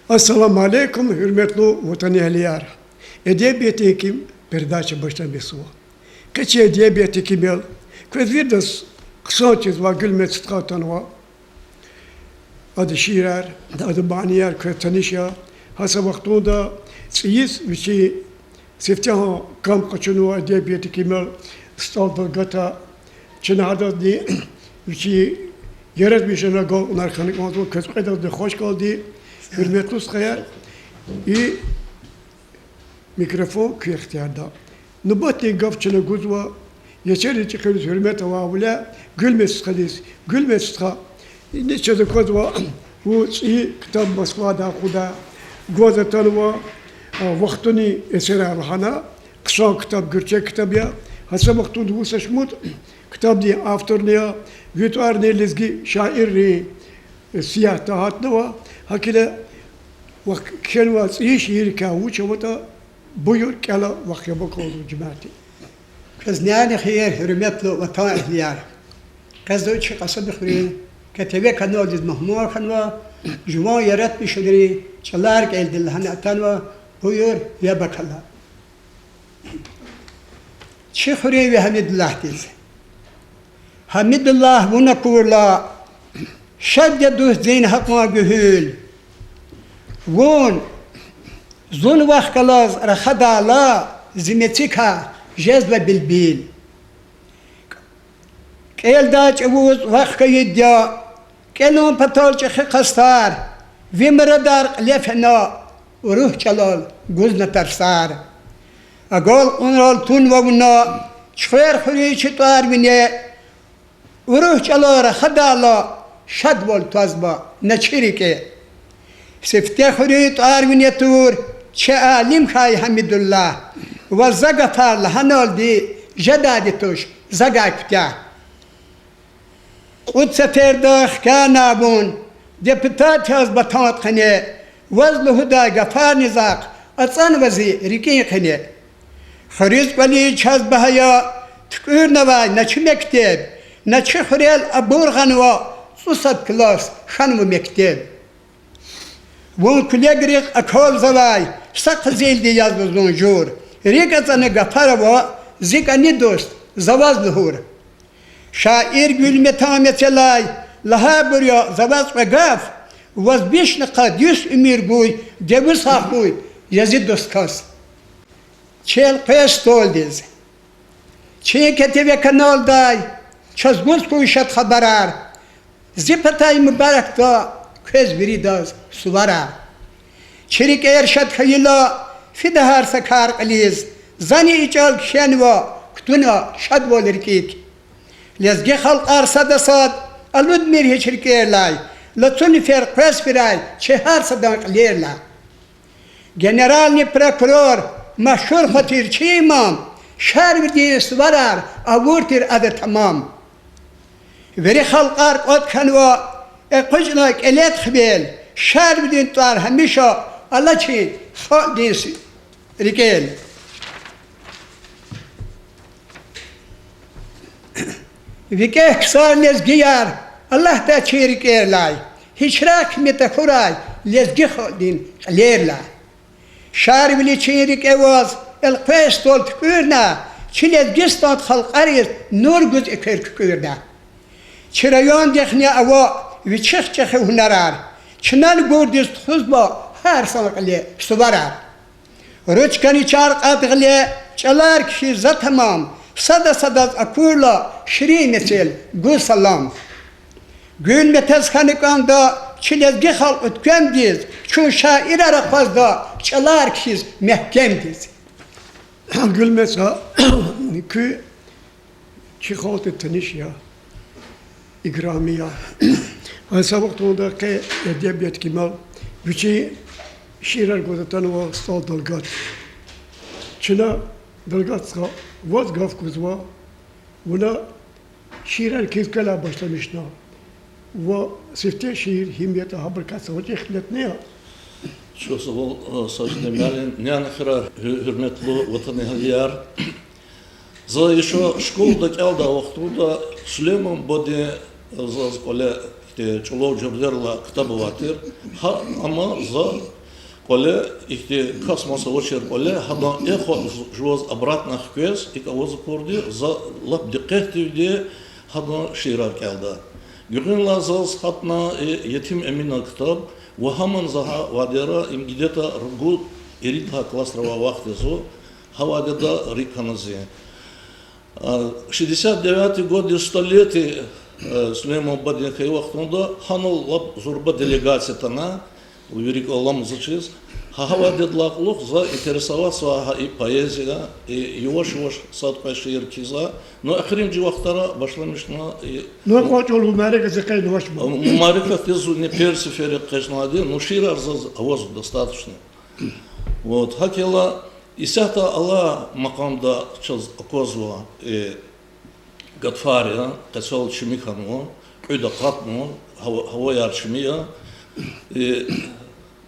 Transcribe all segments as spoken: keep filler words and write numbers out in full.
Ассаламу алейкум, гьуьрметлу ватанэгьлияр! Эдебиятдин ким передача башламишзава. Къе чи эдебиятдин кимел квез виридаз хъсан чизвай Гуьлмет стха атанва. Адан шиирар, адан манияр квез таниш я. Гьа са вахтунда цӀийиз вичин сифтегьан кам къачунвай эдебиятдин кимел СтӀал Далгата, чна гьадазни вичин яратмишунар агалкьунар хьана кӀанзава. Квез кьведазни хвашкалди, гьуьрметлу стхаяр. И микрофон куь ихтиярда. Нубатдин гаф чна гузва Ечерин чӀехириз гьуьрмет авайвиляй Гуьлмет стхадиз. Гуьлмет стха, иниз чаз аквазва, вун цӀийи ктаб Москвадай акъудай гваз атанва, а, вахтунин эсерар лагьана, хъсан ктаб, гуьрчег ктаб я. Гьа са вахтунда вун са шумуд ктабдин авторни я, ви тӀварни лезги шаиррин, э, сиягьдай гьатнава. ГьакӀ хьайила вахъ кхьенвай цӀийи шииррикай вуч аватӀа, буюр, кӀела, вахъ яб акалзава жемятди. Квез няни хийир, гьуьрметлу ватанэгьлияр! Къе зун чи Кьасумхуьруьн КТВ каналдиз мугьман хьанва, жуван яратмишунрин чӀалар кӀелда лагьана атанва, буюр, яб акала. Чи хуьруьнви Гьамидуллагьдиз. Гьамидуллагь, вун акурла, шад я, дуст, зи гьакьван гуьгьуьл. Вун зун вахъ галаз рахадайла, зи мецикай жезва билбил. КӀелдай чӀавуз вахъ гайиди я, кӀелун патал чӀехи къастар, ви мурадар кьиле фена, урус чӀалал гузна тарсар. Агалкьунрал тунва вуна, Чуьхвер хуьруьн чи тӀвар вине, урус чӀалал рахадайла, шадвал твазва на чи рикӀе. Сифте хуьруьн тӀвар вине тур, чи алим хьайи Гьамидуллагь, ваз за гафар лагьаналди жедайди туш за гай куьтягь. Кьуд сеферда хкянай вун депутат яз Ватандин къене, ваз лугьудай гафарни захъ ацӀанва зи рикӀин къене. Хуьруьз кӀвализ чаз багьа я, туькӀуьрнавай на чи мектеб, на чи хуьрел абур гъанва, цӀусад класс хьанва мектеб. Вун куьлегрихъ акалзавай са къизилди язва зун жур, рикӀ ацӀана гафар ава, зи кӀани дуст, за ваз лугьур. Шаир Гуьлметан мецелай лагьайбур я за ваз кьве гаф, ваз вишни къад йис уьмуьр гуй, девуз сагъ хьуй, я зи дуст кас. Чи элкъвей столдиз, чи КТВ каналдай чаз гуз хьуй шад хабарар. Зи патай мубаракда квез виридаз суварар. Чи рикӀер шад хьайила, фида гьар са кар кьилиз, зани и чӀал кхьенва, кутуна шадвал рикӀик. Лезги халкьар сада сад алудмир гьич рикӀерлай, лацу нуфер къвез фирай чи гьар садан кьилерилай. Генеральный прокурор, машгьур хатир чи имам, Шарвилидин суварар авур тир ада тамам. Вири халкьар кӀватӀ хьанва экъечӀна кӀелед хивел, Шарвилидин тӀвар гьамиша ала чи халкьдин рикӀел. ВикӀегь ксар лезгияр, Аллагьди чи рикӀерлай, гьич рагъ кими тахьурай лезги халкьдин кьилерилай. Шарвили чи рикӀе ваз элкъвей стол туькӀуьрна, чи Лезгистандин халкьариз нур гуз эквер куькӀуьрна. Чи райондихъни ава вичихъ чӀехи гьунарар, чна лугьудиз тухузва гьар сан кьиле суварар. Ручкани чар кьатӀ гъиле чӀалар кхьиз за тамам, сада садаз акурла ширин мецел гуз салам. Гуьлметаз хьана кӀанда чи лезги халкь уьтквемдиз, чун шаирар акъвазда чӀалар кхьиз мягькемдиз. Гуьлмет стха, куьн чи халкьдиз таниш я, играми я. Гьа са вахтунда къе эдебиятдин кимел вичин шиирар гваз атанва СтӀал Далгат. Чна, Далгат стха, ваз гаф гузва, вуна шиирар кхьиз квелай башламишна. Ва сифте шиир гьим ятӀа, гьабурукай са гъвечӀи ихтилатни я. Чухсагъул, э, Сажидин муаллим. Няни хьрар, гьуьрметлу ватанэгьлияр! За иша школада кӀелдай вахтунда Сулейман бубадин, э, заз кӀвале, э, чӀулав жуьрелерилай ктаб авай тир. Гьа, амма за КӀвале, ихьтин кас маса авачир кӀвале, гьадан эхо жуваз обратно хквез, икӀ аваз акурди, за лап дикъетдивди гьадан шиирар кӀелда. Гуьгъуьнлай заз гьатна и Етим Эминан ктаб, ва гьаман за гьа вядера, им где-то ругуд, ирид лагьай классра авай вахт язва, гьа вядеда рикӀ хьана зи. А, шестьдесят девятый год, столетие, э, Сулейман бадин хьайи вахтунда гьанал лап зурба делегация атана, вири кӀвале аламзачиз. Гьа, гьа вядедилай кьулухъ за интересоваться авай гьа и поэзия, и яваш-яваш сад-кьве шиир кхьизва, но эхиримжи вахтара башламишна и Ну, кьван чӀал у мярекат зи къейд авачма. Мярекатдиз зунни перси ферик экъечӀнавайди, ну, шиирар заз авазва достаточно. Вот, гьакӀ хьайила, исятда алай макъамда чаз аквазва, э, гатфар я, къецел чими хьанва, кьуьд акъатнава, гьава-, гьаваяр чими я, э,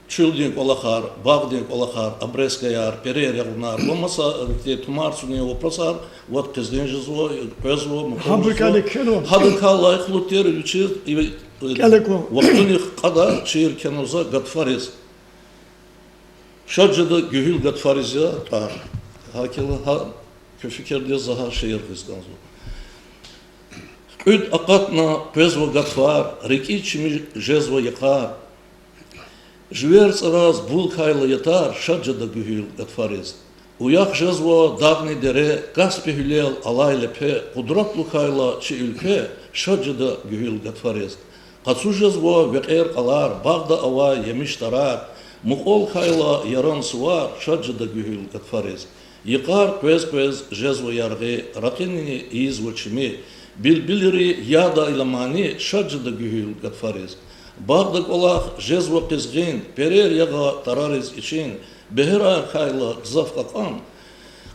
чуьлдин кӀвалахар, багъдин кӀвалахар, обрезкаяр, перер ягъунар ва маса, э, тумарцунин вопросар вад къизгъин жезва, къвезва, мукьвал жезва. Гьабурукайни кхьенва. Гьадакай лайихлу тир вичиз, э, кӀелаква. Вахтунихъ кьадай шиир кхьенва за гатфариз. Шад жеда гуьгьуьл гатфариз я тӀвар. ГьакӀ хьайила, гьа куь фикирдиз за гьа шиир гъиз кӀанзава. Кьуьд акъатна, къвезва гатфар, рикӀиз чими жезва йикъар. Живер цӀараз бул хьайила ятар, шад жеда гуьгьуьл гатфариз. Уях жезва дагъни дере, Каспи гьуьлел алай лепе, къудратлу хьайила чи уьлкве, шад жеда гуьгьуьл гатфариз. Къацу жезва векьер кьалар, багъда авай емиш тарар, мукьвал хьайила яран сувар, шад жеда гуьгьуьл гатфариз. Йикъар къвез-къвез жезва яргъи, ракъини ийизва чими, билбилри ядайла мани, шад жеда гуьгьуьл гатфариз. Багъда кӀвалах жезва къизгъин, перер ягъа тарариз ичин, бегьерар хьайила гзаф кьакьан,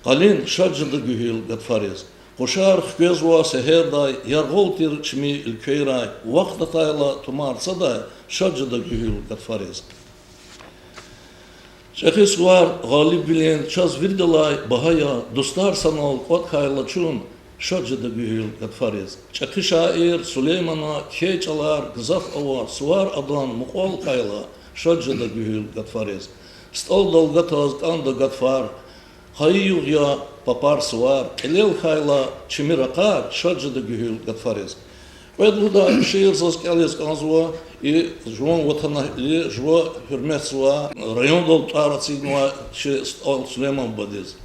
къалин, шад жеда гуьгьуьл гатфариз. Къушар хквезва сегьердай, яргъал тир чими уьлквейрай, вахт атайла тумарцадай, шад жеда гуьгьуьл гатфариз. ЧӀехи сувар гъалибвилин чаз виридалай багьа я, дустар санал кӀватӀ хьайила чун, шад жеда гуьгьуьл гатфариз. ЧӀехи шаир Сулеймана кхьей чӀалар гзаф ава, сувар адан мукьвал хьайила, шад жеда гуьгьуьл гатфариз. СтӀал Далгатаз кӀанда гатфар, хайи югъ я папар сувар, кьилел хьайила чими ракъар, шад жеда гуьгьуьл гатфариз. Кьвед лугьудай шиир заз кӀелиз кӀанзава, и жуван ватанэгьли, жува гьуьрметзавай, райондал тӀвар эцигнавай чи СтӀал Сулейман бадедиз.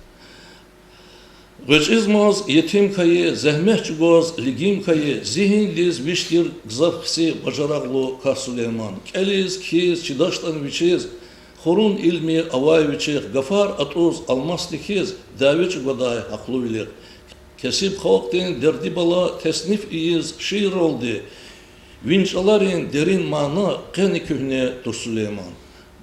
ГъвечӀизмаз етим хьайи, зегьмет чӀугваз лигим хьайи, зигьиндиз виш тир гзаф хци бажарагълу кас Сулейман. КӀелиз, кхьиз, чидачтӀани вичиз, хурун илми авай вичихъ, гафар атӀуз алмасдик хьиз, дяве чӀугвадай гьахълувилихъ. Кесиб халкьдин дерди-бала тесниф ийиз шиирралди, ви чӀаларин дерин мана къени куьгьне туш, Сулейман.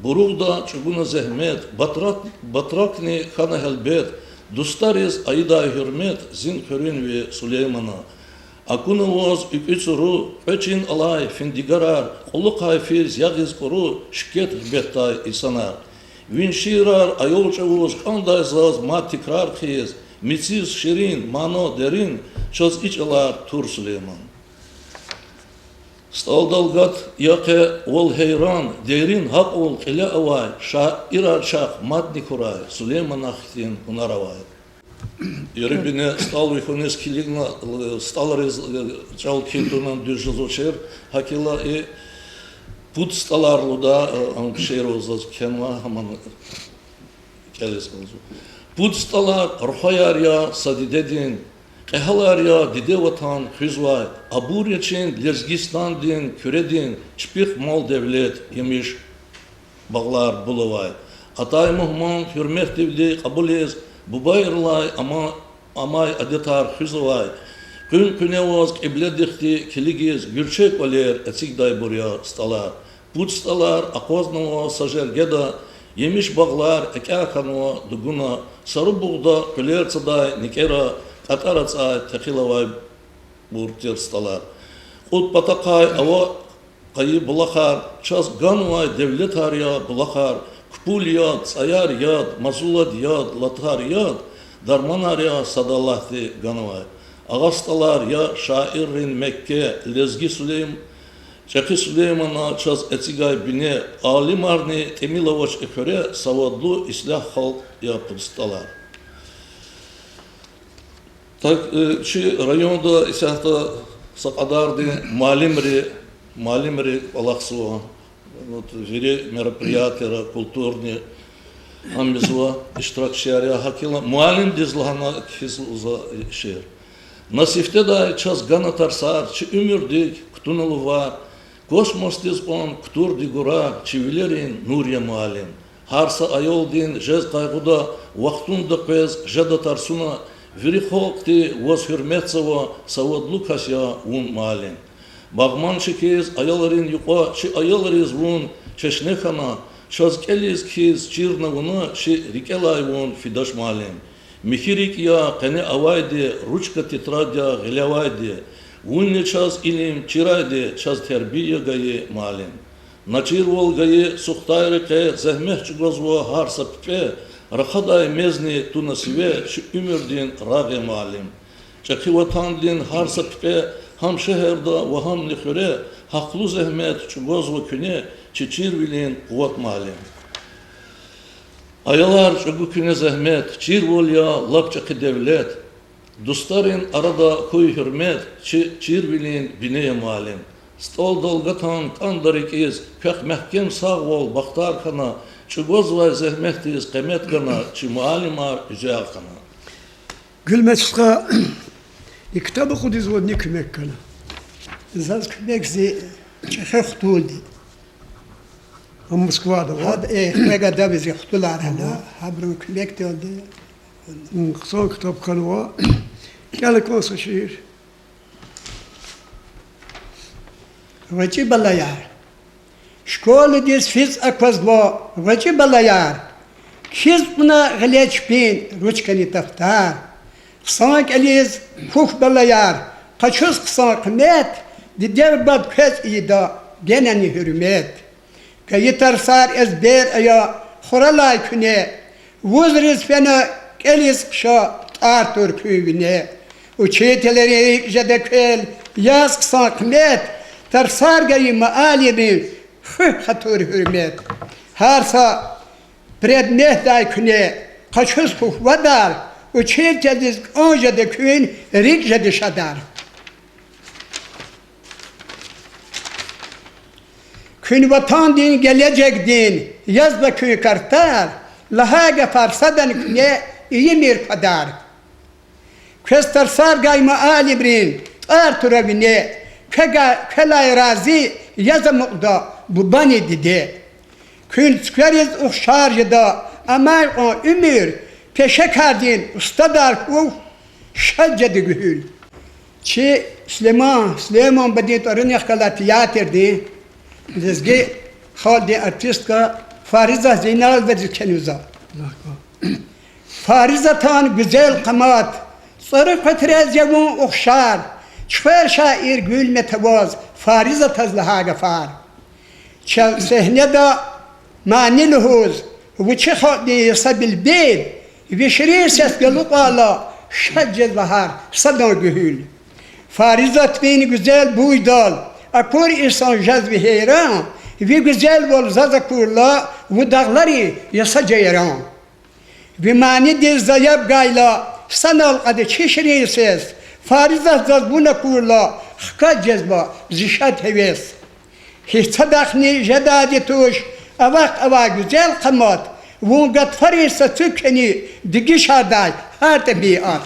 Буругъда чӀугуна зегьмет, батра-, батракни хьана гьелбет, дустариз айидай гьуьрмет зин хуьруьнви, Сулеймана. Акуна ваз икӀуьцӀуру, кьве чин алай финдигарар, кьулухъай физ ягъиз кӀуру, шикет гъибетдай инсанар. Ви шиирар аял чӀавуз кӀандай заз мад тикрар хъийиз, мициз ширин, мана дерин, чаз и чӀалар тур, Сулейман. СтӀал Далгат я къе вал гьейран, дерин гьакьвал кьиле авай, шаирар чахъ мадни хьурай, Сулейманан хьтин гьунар авай. Ери бине СтӀал ви хьуниз килигна, СтӀалриз чӀал кхьин тавуна дуьз жезвачир, гьакӀ хьайила и Пуд СтӀалар лугьуда, ам шиир заз кхьенва, гьаман кӀелиз кӀанзава. Пуд СтӀалар рухваяр я са дидедин, кьегьалар я диде ватан хуьзвай, абур я чи Лезгистандин, Куьредин, чпихъ мал-девлет, емиш багълар бул авай. Атай мугьман гьуьрметдивди кьабулиз, бубайрилай ама-, амай адетар хуьз авай. Къуьн-къуьне аваз кьибледихъди килигиз, гуьрчег кӀвалер эцигдайбур я СтӀалар. Пуд СтӀалар акъвазнава са жергеда, емиш багълар экӀя хьанва дугуна, сару бугъда къуьлер цадай никӀера, кьатӀар ацӀай техил авайбур тир СтӀалар. Кьуд патахъай ава къайи булахар, чаз ганвай девлетар я булахар, кпул яд, цӀаяр яд, мазулад яд, латар яд, дарманар я сад Аллагьди ганвай. Агъа СтӀалар я шаиррин Мекке, Лезги Сулейм-, ЧӀехи Сулеймана чаз эцигай бине, алимарни тӀимил авач и хуьре, савадлу ислягь халкь я пуд стӀалар. Так, э, чи районда исятда са кьадардин муаллимри, муаллимри кӀвалахзава, вот, вири мероприятиера культурный гьамизва иштиракчияр я, гьакӀ хьайила муаллимдиз лагьана кхьиз лугьузва шиир. На сифтедай чаз гана тарсар, чи уьмуьрдик кутуна лувар, космосдиз кьван кутурди гурар, чи вилерин нур я, муаллим. Гьар са аялдин жез къайгъуда, вахтунда къвез жеда тарсуна, вири халкьди ваз гьуьрметзава, савадлу кас я вун, муаллим. Багъманчи хьиз аялрин юкьва чи аялриз вун чешне хьана, чаз кӀелиз кхьиз чирна вуна, чи рикӀелай вун фидач, муаллим. Михьи рикӀ я къене авайди, ручка, тетрадь я гъилевайди. Вунни чаз илим чирайди, чаз тербия гайи, муаллим. На чирвал гайи сухтайрин къе зегьмет чӀугвазва гьар са пипӀе, рахадай мезни туна сиве, чи уьмуьрдин рагъ я, муаллим. ЧӀехи ватандин гьар са пипӀе, гьам шегьерда ва гьамни хуьре, гьахълу зегьмет чӀугвазва куьне, чи чирвилин къуват, муаллим. Аялар, чӀугу куьне зегьмет, чирвал я лап чӀехи девлет. Дустарин арада хьуй гьуьрмет, чи чирвилин бине я, муаллим. СтӀал далгатан кӀанда рикӀиз, квехъ мягькем сагъвал, бахтар хьана, чӀугвазвай зегьметдиз къимет гана, чи муаллимар гуьзел хьана. Гуьлмет стха, и ктаб акъудиз вадни куьмек гана. Заз куьмек зи чӀехи хтулди. Ам Москвада ава. Гьада, э, куьмек гада зи хтулар гьана, гьабурун куьмекдалди. Хъсан ктаб хьанва. КӀела кӀан са шиир. ГъвечӀи балаяр. Школадиз физ аквазва гъвечӀи балаяр. Кхьиз кьуна гъиле чпин ручкани дафтар. Хъсан кӀелиз хьухь, балаяр, къачуз хъсан къимет, дидед-бубад квез ийида генани гьуьрмет. Кайи тарсар эзбер ая хуралай куьне, вузриз фена кӀелиз хъша, тӀвар тур куьн вине. Учителрин рикӀ жеда квел яз хъсан къимет, тарсар гайи муаллимрин хуьх хатур, гьуьрмет. Гьар са предметдай куьне къачуз хьухь вадар, учителдиз кӀан жеда куьн, рикӀ жеда шадар. Куьн ватандин гележегдин язва куьн картар, лагьай гафар садани куьне ийимир квадар. Квез тарсар гай муаллимрин тӀвар тура вине, кве га-, квелай рази яз амукьда бубани диде. Куьн цуьквериз ухшар жеда амай кьван уьмуьр, пешекардин устадар хьухь, шад жеда гуьгьуьл. Чи Сулейман, Сулейман бадин тӀварунихъ галай театрдин лезги халкьдин артистка Фаризат Зейналовадиз кхьенва за. Фаризатан гуьзел къамат, цӀару хъветрез я вун ухшар, чухвер шаир Гуьлмета ваз Фаризатаз лагьай гафар. Чаз сегьнеда мани лугьуз, вучи халкьдин я са билбил, ви ширин сес галукьайла, шад жезва гьар садан гуьгьуьл. Фаризат, ви гуьзел буйдал акур инсан жезва гьейран, ви гуьзелвал заз акурла, вун дагъларин я са жейран. Ви манидиз за яб гайла, санал кьада чи ширин сес, Фаризат, заз вун акурла, хкаж жезва зи шад гьевес. Гьич садахъни жедайди туш авахъ авай гуьзел къамат, вун гатфарин са цуьк кхьенин дегишардай гьар тӀебиат.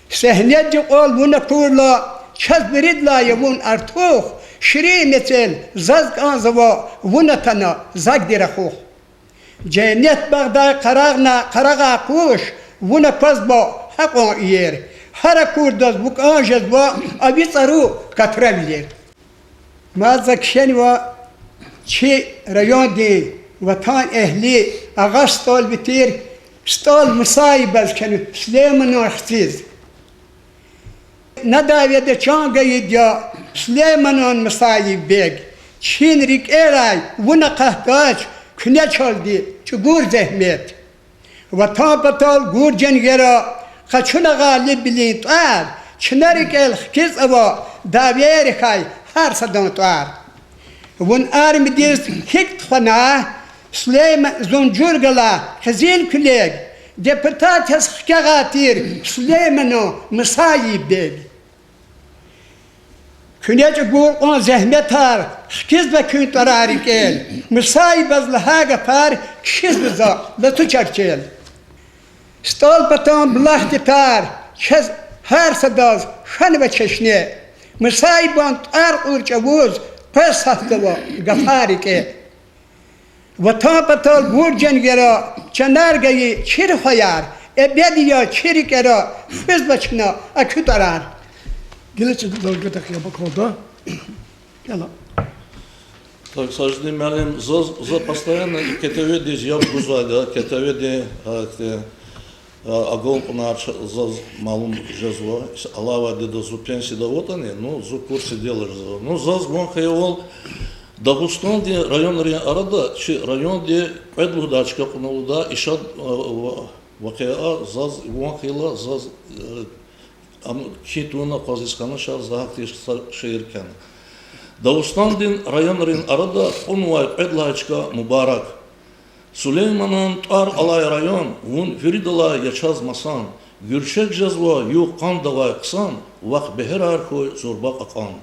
Сегьнедин кьвал вун акурла, чаз виридалай я вун артух, ширин мецел заз кӀанзава, вун атана загдин рахух. Женнет багъдай къарагъна, къарагъай къуш, вун аквазва гьакьван иер. Гьар акурдаз вун кӀан жезва а ви цӀару катравилер. Мад за кхьенва чи райондин ватан эгьли, Агъа СтӀалви тир СтӀал Мусаеваз, кхьенва Сулейманан хциз. На дяведа чан гайиди я, Сулейманан Мусаев бег, чин рикӀерай вун акъатдач, куьне чалди чӀугур зегьмет. Ватан патал гур женгера къачуна гъалибвилин тӀвар, чна рикӀел хкиз ава дявейрикай Гьар садан тӀвар. Вун армиядиз гьикӀ тухвана, Сулейман, зун жур гала къизил куьлег, депутат яз хкягъай тир Сулейманан Мусаиббег. Куьне чӀугур кьван зегьметар, хкизва куьн тӀварар рикӀел, Мусаиббаз лагьай гафар кхьизва за лацу чарчел. СтӀал патан булахдикай чаз гьар садаз хьанва чешне, Мусаиббан тӀвар кьур чӀавуз къвез сатзава гафар рикӀе. Ватан патал гур женгера чанар гайи чир хваяр, эбеди я чи рикӀера хуьзва чна а куь тӀварар. Гила чӀал гатахъ яб акалда. Яла. Так, Сажидин муаллим, заз, за постоянно и КТВ-диз яб гузвайди я, КТВ-ди, а, те, а, агалкьунар ча-, заз малум жезва, алай вахтунда зун пенсияда аватӀани, ну, зун курсе дела жезва. Ну, заз ван хьайивал, Дагъустандин районрин арада чи районди кьвед лугьудай чка кьуна лугьудай и шад, а, ва-, вакъиа заз ван хьайила, заз, э, ам кхьин тавуна акъвазиз хьана, ша за гьахьтин са шиир кхьена. Дагъустандин районрин арада кьунвай кьвед лагьай чка мубарак. Сулейманан тӀвар алай район, вун виридалай я чаз масан, гуьрчег жезва югъ-къандавай хъсан, вахъ бегьерар хьуй зурба кьакьан.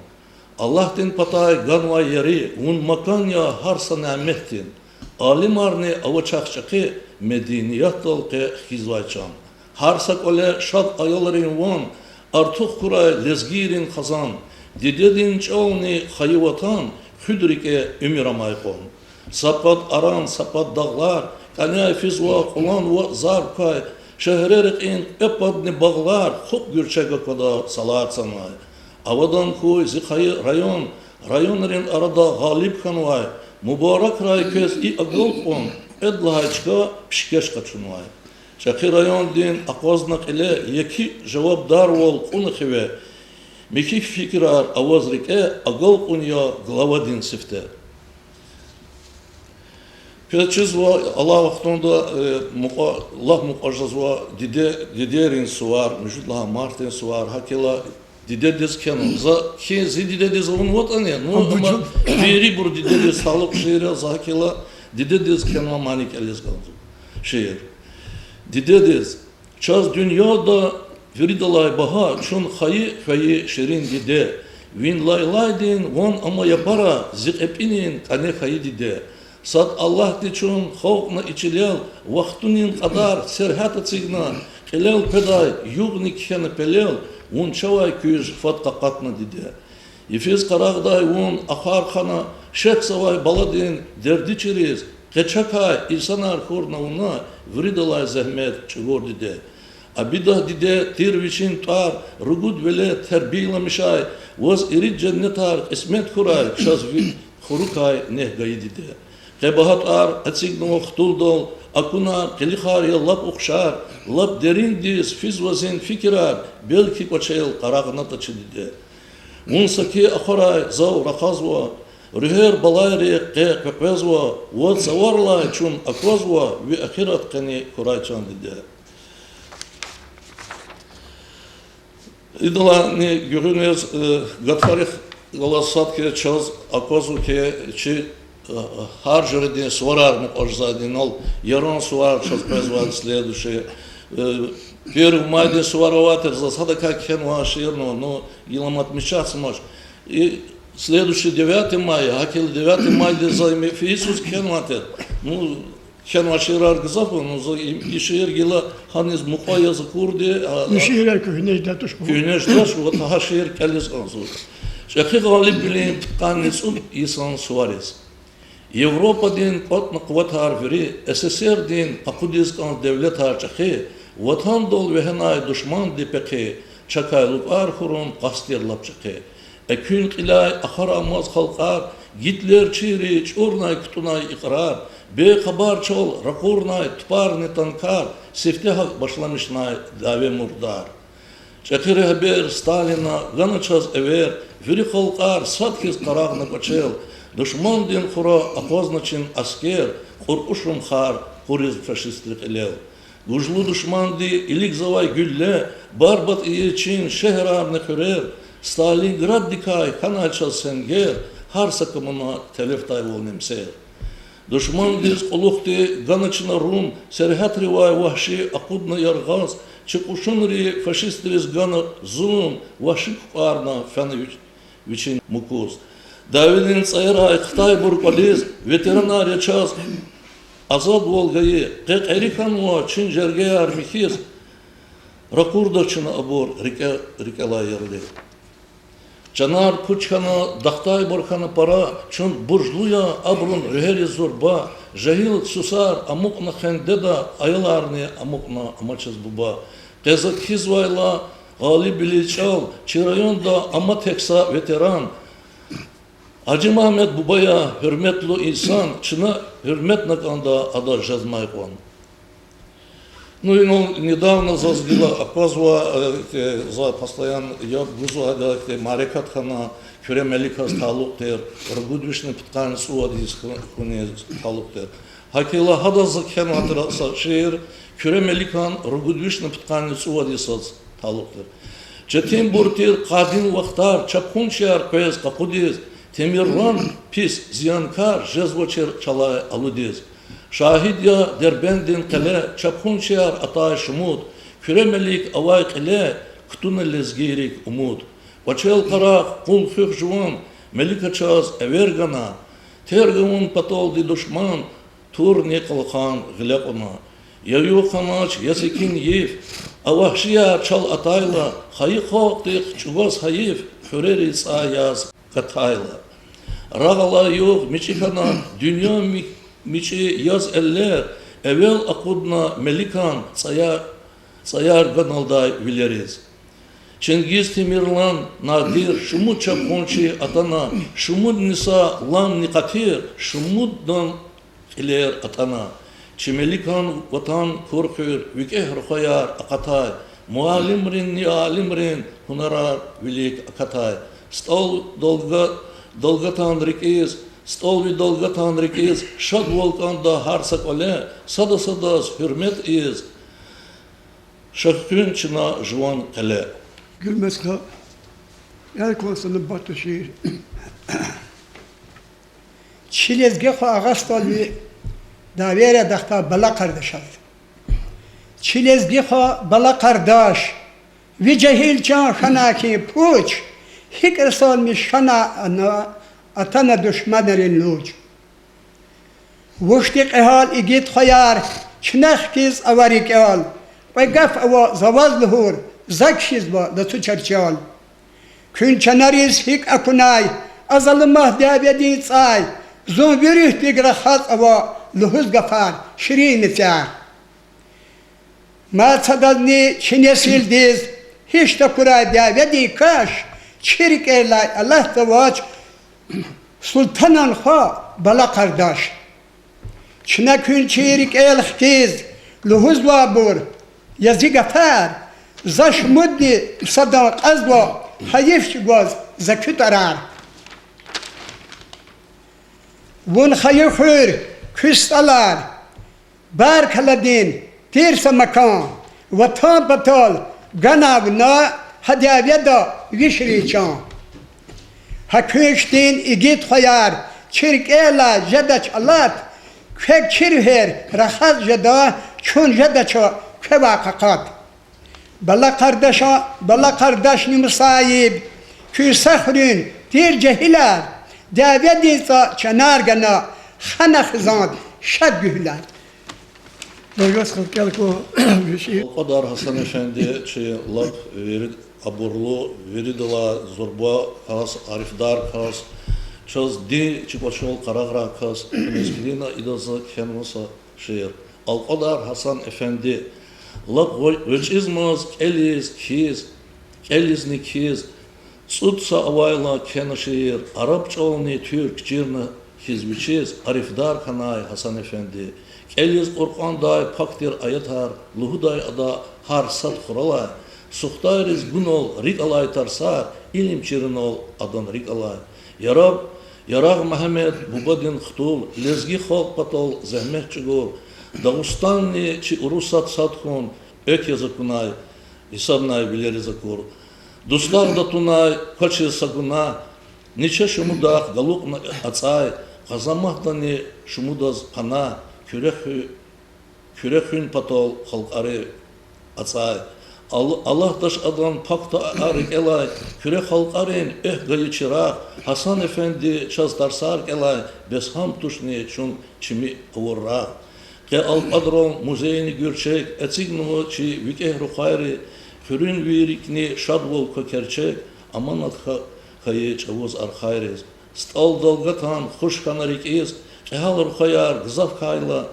Аллагьдин патай ганвай ери, вун макан я гьар са няметдин. Алимарни авачах чӀехи, медениятдал къе хкизвай чан. Гьар са кӀвале шад аялрин ван, артух хьурай лезгийрин хизан. Дидедин чӀални хайи ватан хуьда рикӀе уьмуьр амай кьван. Са пад аран, са пад дагълар, кӀаняй физва Кьулан ва Зарб квай, шегьре рекьин кьве падни багълар, хупӀ гуьрчег аквада салар цанай. Авадан хьуй зи хайи район, районрин арада гъалиб хьанвай, мубаракрай квез и агалкьун, кьвед лагьай чка пишкеш къачунвай. ЧӀехи райондин акъвазна кьиле, еке жавабдарвал кьуна хиве, михьи фикирар аваз рикӀе, агалкьун я главадин сифте. Квез чизва, алай вахтунда, э, мукьва-, лап мукьва жезва диде, дидейрин сувар, муьжуьд лагьай мартдин сувар, гьакӀ хьайила дидедиз кхьенва. За кхьин зи дидедиз авунватӀани, ну, амма вирибур дидедиз талукь шиир я, за гьакӀ хьайила дидедиз кхьенва мани кӀелиз кӀанзава шиир. Дидедиз. Чаз дуьньяда виридалай багьа чун хайи хьайи ширин диде. Ви лайлайдин ван ама япара зи кьепӀинин кӀане хьайи диде. Сад Аллагьди чун халкьна и чилел, вахтунин кьадар сергьят эцигна, кьилел къведай югъни кхьена пелел, вун чавай куьз фад къакъатна, диде. Йифиз къарагъдай вун ахвар хана, шехьзавай баладин дерди чириз, къе чакай инсанар хьурна вуна, виридалай зегьмет чӀугур диде. Абидагь диде тир вичин тӀвар, ругуд велед тербияламишай, ваз ирид женнетар кьисмет хьурай, чаз ви хурукай негь гайи диде. Къе багьа тӀвар эцигнава хтулдал, акунар, къилихар я лап ухшар, лап дериндиз физва зин фикирар, белки кӀвачел къарагънатӀа чи диде. Вун саки ахварай зав рахазва, руьгьер балайрихъ къе къекъвезва, ваз цаварилай чун аквазва, ви ахират къени хьурай чан, диде. Идалайни гуьгъуьниз, э, гатфарихъ галаз сад хьи чаз аквазва хьи, чи, э, гьар жуьредин суварар мукьважзавайди, инал Яран сувар чаз къвезвайди, следующий, э, первый майдин сувар авай тир, за садакай кхьенвай шиирни ава, ну, гила отмечатьзамач. И следующий девятый май, гьакӀ хьайила девятый майдиз за им фейи йисуз кхьенвай тир. Ну, кхьенвай шиирар гзаф ава, ну, за и, и шиир гила гьаниз мукьва яз акурди, а, и шиирар куьгьне жедач, куьгьне жедач, вот гьа шиир кӀелиз кӀанзава. ЧӀехи гъалибвилин пудкъанни цӀуд йисан сувариз. Европадин кӀватӀна къуватар вири, СССР-дин къакъудиз кӀан девлетар чӀехи, ватандал вегьенай душманди пехъи, чакай лукӀар хьурун къаст тир лап чӀехи. Экуьн кьиляй ахварамаз халкьар, гитлерчийри чӀурнай кутӀунай икьрар, бейхабар чал ракъурнай тупарни танкар, сифте гьакӀ башламишнай дяве мурдар. ЧӀехи регьбер Сталина гана чаз эвер, вири халкьар сад хьиз къарагъна кӀвачел, душмандин хура акъвазна чи аскер, кьуркьушумхар къуриз фашистри кьилел. Гужлу душманди илигзавай гуьлле барбатӀ ийиз чи шегьерарни хуьрер, Сталинграддикай хьанай чаз сенгер, гьар са камуна телефдайвал немсер. Душмандиз кьулухъди гана чна рум, сергьятривай вагьши акъудна яргъаз, чи кьушунри фашистриз гана зулум, вагьши кукӀварна фена вич-, вичин мукуз. Дяведин цӀаярай хтайбур кӀвализ, ветеранар я чаз азадвал гайи, къекъери хьанва чи жергеяр михьиз, ракъурда чна абур рикӀе-, рикӀелай ярли. Чанар пуч хьана, дахтайбур хьана пара, чун буржлу я, абурун руьгьериз зурба, жегьил сусар амукьна хендеда, аяларни амукьна амачиз буба. Къе за кхьизвайла, гъалибвилиз чӀал, чи районда ама тек са ветеран. Гьажи Мугьаммед буба я, гьуьрметлу инсан, чна гьуьрметна кӀанда адаз жезмай кьван. Ну, инал недавно заз гила аквазва, э, те, за постоянно яб гузвайди, те, мярекат хьана Куьре Меликаз талукь тир, ругуд вишни пудкъанни цӀувад йис хьу-, хьуниз талукь тир. ГьакӀ хьайила гьадаз за кхьенвай тир са шиир Куьре Меликан ругуд вишни пудкъанни цӀувад йисаз талукь тир. Четинбур тир къадим вахтар, чапхунчияр къвез къакъудиз, Темирлан пис зиянкар жезвачир чалай алудиз. Шагьид я Дербентдин къеле, чапхунчияр атай шумуд, Куьре Мелик авай кьиле кутуна лезгийрик умуд. КӀвачел къарагъ, къул хуьх жуван, Мелика чаз эвер гана, терг авун паталди душман турни къалхан гъиле кьуна. Я югъ хьанач, я секин йиф, а вагьшияр чал атайла, хайи халкьдихъ чӀугваз гьайиф, хуьрери цӀай яз гатайла. Рагъ алай югъ мичӀи хьана, дуьнья ми-, мичӀи яз эллер, эвел акъудна Меликан цӀая-, цӀаяр ганалдай вилериз. Чингиз, Темирлан, Надир, шумуд чапхунчи атана, шумудни са ламни къатир, шумудан кьилер атана. Чи Меликан ватан Кур-Хуьр, викӀегь рухваяр акъатай, муаллимринни алимрин гьунарар вилик акатай. СтӀал далга-, далгатан рикӀиз, СтӀал ви далгатан рикӀиз, шадвал кӀанда гьар са кӀвале, сада садаз гьуьрмет ийиз, шехьун чна жуван къеле. Гуьлмесха, элкъвен са нубатдин шиир. Чи лезги хва Агъа СтӀал ви дявеяр дахтай Бала Къардашаз. Чи лезги хва Бала Къардаш, ви жегьил чан хьана хьи пуч, гьикӀ расалмиш хьана ана, атана душманрин луч. Вучди кьегьал, игит хваяр, чна хкиз ава рикӀел, кьве гаф ава за ваз лугьур, за кхьизва лацу чарчел. Куьн чанариз гьикӀ акунай, а залумат дяведин цӀай, зун ви руьгьдик рахаз ава лугьуз гафар, ширин мецяр. Мад садазни чи несилдиз гьич такурай дяведин каш, чи рикӀелай алатзавач султанан хва Бала Къардаш. Чна куьн чи рикӀел хкиз лугьузвайбур я зи гафар, за шумудни садан кьазва, гьайиф чӀугваз за куь тӀварар. Вун хайи хуьр, куь СтӀалар, Баркаладин тир са макан, ватан патал ганай вуна, гьа дяведа вишрин чан. Гьа куьн хьтин игит хваяр, чи рикӀелай жедач алат, квек чи руьгьер рахаз жеда, чун жедач квевай къакъат. Бала Къардашан, Бала Къардашни мусаиб, куь са хуьруьн тир жегьилар, дяведин цӀа чанар гана, хана хизан шад гуьгьуьлар. Бажас халкьяр ку виши. Алкьвадар Гьасан эфенди чи лап вири абурлу, виридалай зурба кас, арифдар кас, чаз дин чи кӀвачел къарагърай кас, куьне килигна, идаз за кхьенва са шиир. Алкьвадар Гьасан эфенди. Лап гъвечӀизмаз кӀелиз, кхьиз, кӀелизни кхьиз, цӀуд са авайла кхьена шиир, араб чӀални туьрк чирна хьиз вичиз, арифдар хьанай Гьасан эфенди. КӀелиз Къуръандай пак тир аятар, лугьудай ада гьар сад хуралай, сухтайриз гунал рикӀ алай тарсар, илим чирунал адан рикӀ алай. Яраб, Ярагъ Мегьамед бубадин хтул, лезги халкь патал зегьмет чӀугур, Дагъустанни чи Урусат сад хьун экв яз акунай, гьисабнавай вилериз акур. Дустагъда тунай квачиз са гунагь, ниче шумудахъ галукьна ацӀай, къазанматдани шумудаз пана, Куьре хуь-, Куьре хуьн патал халкьари ацӀай. Ал-, Аллагьдаш адан пак дуьа рикӀелай, Куьре халкьарин экв гайи чирагъ, Гьасан эфенди чаз тарсар кӀелай, бес гьам тушни чун чими авур рагъ. Къе Алкьвадрал музейни гуьрчег, эцигнава чи викӀегь рухвайри, хуьруьнвийрикни шадвал ква керчег, аманат ха-, хьайи чӀавуз архайриз. СтӀал далгатан хуш хьана рикӀиз, кьегьал рухваяр гзаф хьайла,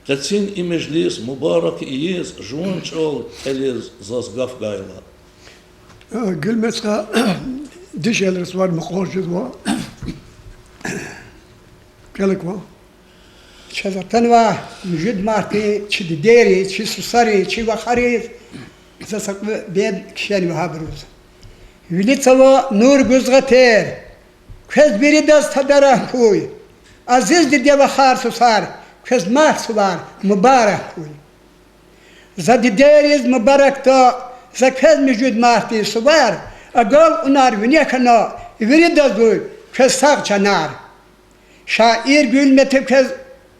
къецин и межлис мубарак ийиз, жуван чӀал кӀелиз заз гаф гайла. Гуьлмецда дишегьлийрин сувар мукьвал жезва. КӀела кван. Чаз атанва муьжуьд мартдин чи дидейриз, чи сусариз, чи вахариз, за са кьве бед кхьенва гьабуруз. Вилица ава нур гуьзгъатер, квез виридаз тадарак хьуй. Азиз диде-вахар, сусар, квез мах сувар мубарак хьуй. За дидейриз мубаракда, за квез муьжуьд мартдин сувар, агалкьунар вине хьана, виридаз гуй квез сагъ чанар. Шаир Гуьлмета квез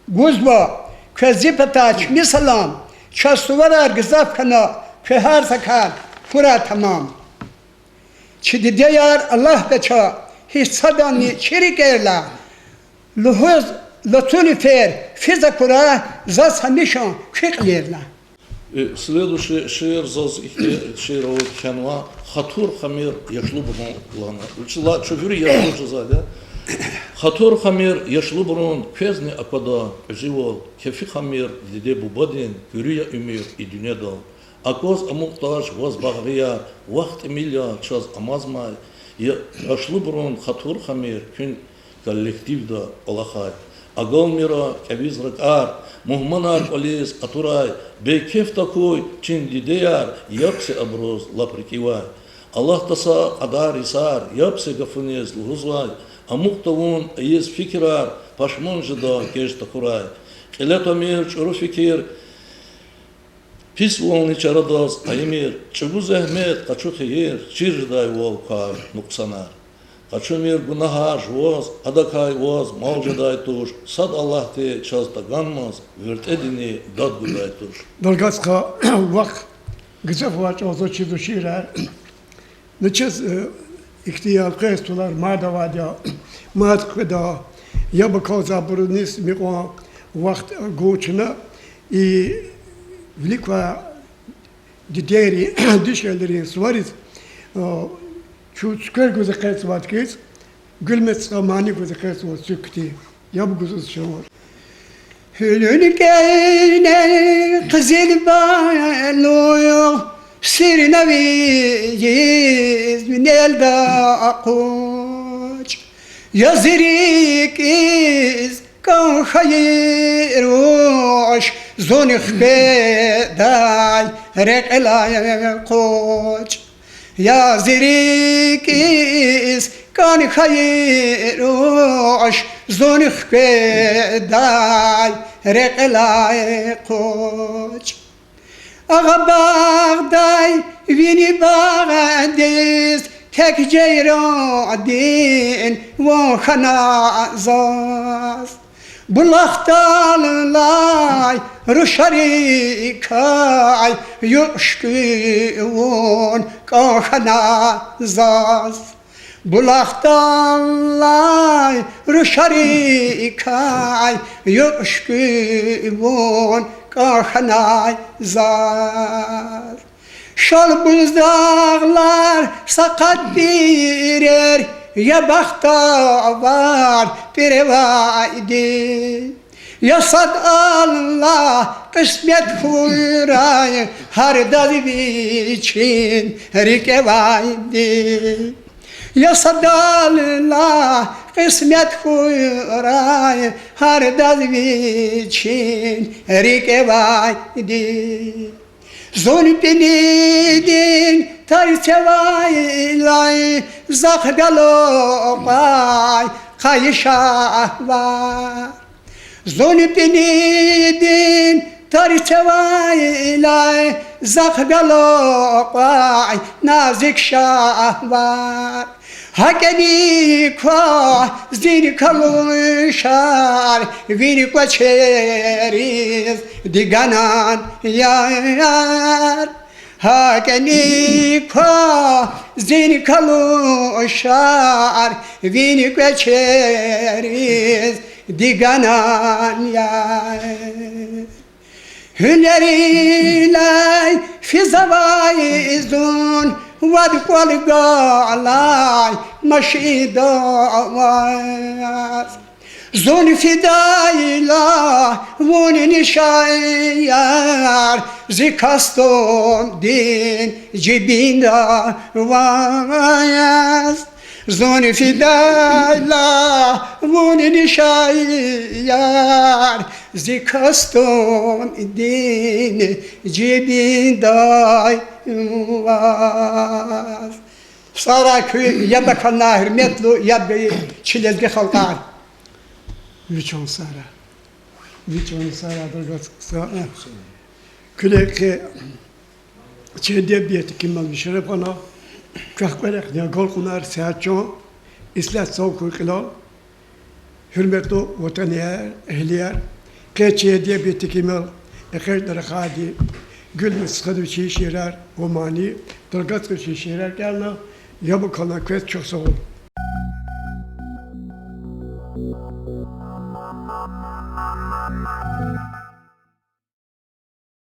гузва, квез зи патай чими салам, чаз суварар гзаф хьана, квехъ гьар са кар хьурай тамам. Чи дидеяр Аллагьди чаз, гьич саданни чи рикӀерилай, лугьуз лацу лифер физ акурай, заз гьамиша куь кьилерилай. Э, следующий шиир заз ихьтин шиир ава, кхьенва, Хатур хамир яшлубурун лагьана. Вучиз лагьайтӀа чун вири яшлу жезвайди я. Хатур хамир яшлубурун квезни аквада кьуьзуьвал, кефи хамир диде-бубадин куьруь я уьмуьр и дуьньядал. Акваз амукьдач ваз багърияр, вахт тӀимил я чаз амазмай, я яшлубурун хатур хамир куьн коллективда кӀвалахай. Агалмир кӀевиз ракӀар, мугьманар кӀвализ атурай, бейкеф тахьуй чи дидеяр, яб це абуруз лап рикӀивай. Аллагьди са кьадар йисар, яб це гафуниз лугьузвай, амукь тавун ийиз фикирар, пашман жеда кӀеч тахьурай. Кьиле тамир чӀуру фикир, писвални чарадаз къайимир, чӀугу зегьмет, къачу хийир, чир жедайвал квай нукьсанар. Къачумир гунагьар жуваз, адакай ваз мал жедай туш, сад Аллагьди чаз таганмаз, виртӀедини дад гудай туш. Далгатзава вахт, гзаф вахт чӀугвазва чизва шиирар. Ну, чаз, э, ихьтин ялкъвей столар мад авайди я, мад къведа, яб акалзавайбуруниз мукьва вахт гун чна, и вилик квай дидейрин, дишегьлийрин сувариз, э, чун цуьквер гуз экъечӀзавайди хьиз, Гуьлмецда мани гуз экъечӀзава цуьк хьтин. Яб гуз чна. Гьуьлуьн кӀевнер къизил балугъ, сирна виниз винелда акъуч. Я зи рикӀиз кӀан хьайи руш, зун хкведай рекьелай къуч. Я зи рикӀиз кӀан хьайи руш, зун хкведай рекьелай къуч. Агъа багъдай вини багъдиз тек жейрандин ван хьана заз. Булахдаллай рушарикай юкь шуькӀуь вун кӀан хьана заз. Булахдаллай рушарикай юкь шуькӀуь вун кӀан хьана заз. Шалбуз дагълар, сакъат пирер, я бахтавар пӀир авайди. Я сад Аллагь кьисмет хьурай гьардаз вичин рикӀевайди. Я сад Аллагь кьисмет хьурай гьардаз вичин рикӀевайди. Зун пӀинидин тарцевайлай захъ галукьай къайи шагьвар. Зун пӀинидин Тар цавайлай захъ галай кьван назик шагьвар, гьакӀни ква зин калун шар, вири кӀвачериз диганан яр. ГьакӀни ква зин калун шар, вири кӀвачериз диганан яр. Гьуьлерилай физавай зун, вад кӀвал галай машинда ваз. Зун фидайла вун нишан яр, зи костюмдин жибинда ваз. Зун фидайла вун нишан яр, зи костюмдин жибинда ваз. СтӀалрай куь яб акална, гьуьрметлу яб гайи чи лезги халкьар. Вичун сара. Вичун сара, дорогой. Куьне хьи чи эдебиятдин кимел мушарраф хьана, квехъ кьве рехъ агалкьунар сят чун, ислят цав хьуй кьилел. Гьуьрметлу ватанэгьлияр, къе чи эдебиятдин кимел экъечӀна рахайди Гуьлмирс стхади вичин шиирар ва мани, Даргацкий вичин шиирар кӀелна, яб акална квез чухсагъул.